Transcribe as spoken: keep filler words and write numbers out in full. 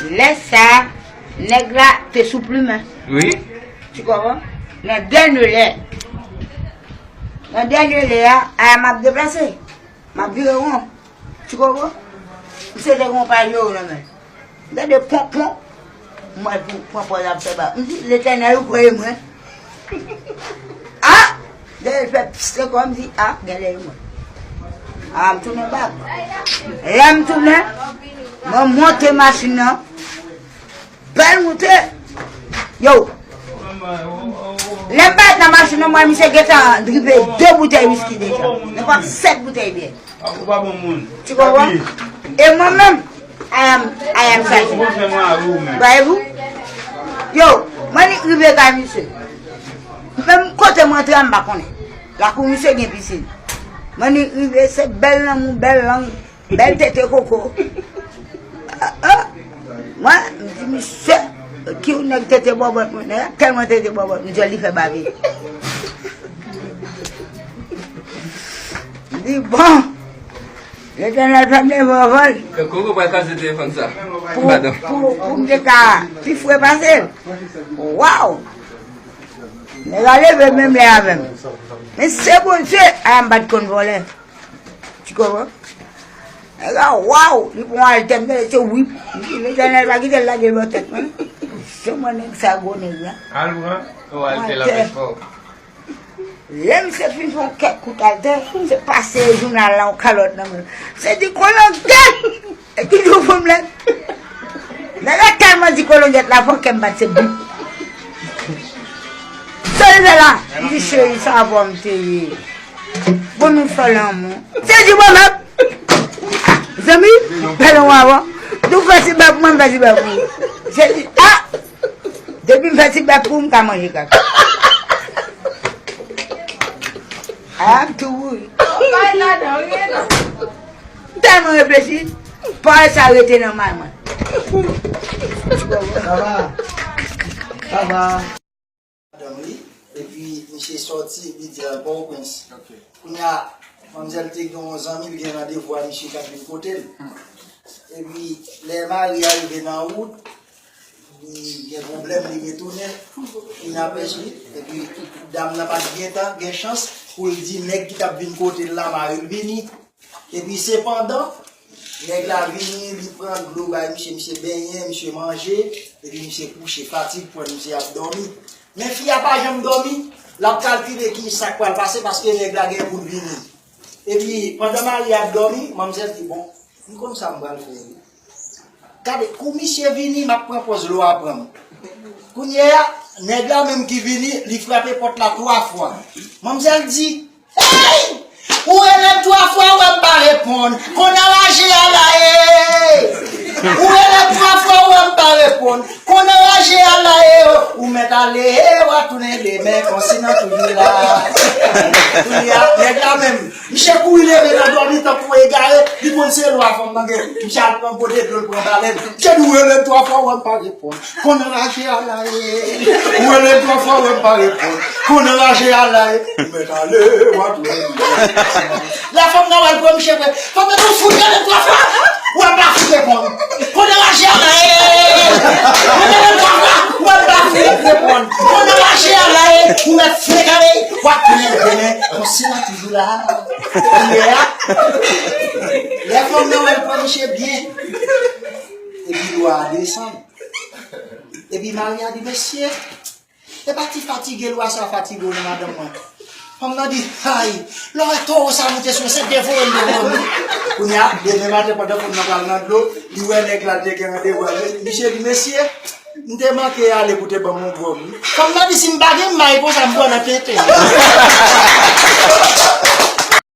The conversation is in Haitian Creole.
Lè sa a, nèg la te sou plimen. Wi. Tu comprends? Nan dènye lè. Nan dènye lè a, a m ap deplase. M ap vire won. Tu comprends? Misye te gen yon paj yo nan men. M tande pon, pon. M wè pou pran pòz ap fè ba. M di, Letènèl, ou kwè mwen? Ah! Lè l fè pis ankò, m di, ah, gen lè e mwen. Ah, m tounen bak. Lè m tounen, mwen monte machin nan. Bèl moute. Yo. Lè m parèt nan machin nan, m wè misye gentan drive de boutèy wiski deja. Nenpòt sèt boutèy byè. Ah, ou pa bon moun. Tu comprends? E mwen menm, I am, I am saji. Ou fè mwen avè ou menm. Voyez-vous? Yo, mwen li rive kay misye. Menm kote mwen antre a, m pa konnen. Lakou misye gen pisin. Mwen li rive, se bèl lanmou, bèl lang, bèl tete koko. Ah, ah. Mwen, m di, "Misye, ki yon nèg tete bòbòt mwen, nèg la tèlman tete bòbòt, m di, li fè bave." M di, "Bon, Letènèl fè m leve anvan l." Koko pral kraze telefòn sa. Pou, pou, pou m te ka pi fre pase l. Waw! Nèg la leve menm lè avè m. Men se Bondye, a m pa t konn vòlè. Tu comprends? Nèg la, waw, li pran altè m, se wip. M di, Letènèl pa kite l lage l bò tèt mwen. Se mwen nèg sa gwo nèg la. Al pran, ou al fè l anpèch fò. Lè misye fin fè yon kèk kout altè, se pase jounal la, yon kalòt nan men. Se di kolongyèt! E ki jou pou m lè? Nèg la tèlman di kolongyèt la, fò kè m bat se bip. Sa li fè la? M di, cheri, sa avè w m te ye. Bon, nou fè lanmou. Se di bon mèt. Zanmi, pèlen w avan. Di w fè ti bèl pou mwen, m fè ti bèl pou ou. Se di, ah! Depi m fè ti bèl pou ou, m ka manje kaka. Ah, m tou wouri. M tèlman reflechi, pawòl sa rete nan may mwen. Sa va? Sa va? Madanm li, epi misye sòti, li di al Pòtoprens. Ok. Kounye a, manmzèl te gen yon zanmi, li gen randevou a misye k ap vin kote l. Epi, lè mari a rive nan wout, li gen pwoblèm, li retounen, li nan pèch li. Epi, dam nan pa t gentan gen chans pou l di nèg ki t ap vin kote l la, mari l vini. Epi sepandan, nèg la vini, li pran dlo bay misye, misye benyen, misye manje, epi misye kouche, fatig pran misye ap dòmi. Men fi a pa janm dòmi, l ap kalkile ki sa k pral pase paske nèg la gen pou l vini. Epi pandan mari a ap dòmi, manmzèl di, bon, m konn sa m pral fè wi. Gade, kou misye vini, m ap pran pòz lè w a pran m. Kounye a, nèg la menm ki vini, li frape pòt la twa fwa. Manmzèl di, hey! Ou rele m twa fwa, ou wè m pa reponn. Konn anraje a la e! Ou rele m twa fwa, ou wè m pa reponn. Konn anraje a la e! Ou mèt ale, w a tounen demen, konsi nan toujou la. Kounye a, nèg la menm, misye kouri leve nan dòmi tankou egare, li konn se lwa fanm nan gen. Misye al pran pote dlo, l pran balèn. Misye di ou rele m twa fwa, ou wè m pa reponn. Konn anraje a la e. Ou rele m twa fwa, ou wè m pa reponn. Konn anraje a la e. Ou mèt ale, w a tounen. Lè fanm nan wè l pran misye vre. Fanm nan di ou fout rele m twa fwa, ou wè m pa fout reponn. Konn anraje a la e. Ou rele m twa fwa, ou wè m pa fout reponn. Konn anraje a la e. Ou mèt frekale, w a tounen demen. Konsi nan toujou la. Kounye a, lè fanm nan wè l pran misye byen, epi lwa a desann. Epi mari a di, mesye, e pa ti fatige lwa sa fatige w non, madanm mwen. Fanm nan di, ay, lè w wè towo sa moute sou mwen, se devoye m devoye m wi. Kounye a, demen maten pandan fanm nan pral nan dlo, li wè nèg la, l te gen randevou avè l. Misye di, mesye, m te manke ale pou te ban m yon gwòg wi. Fanm nan di, si m pa gen may konsa, m pran nan tenten.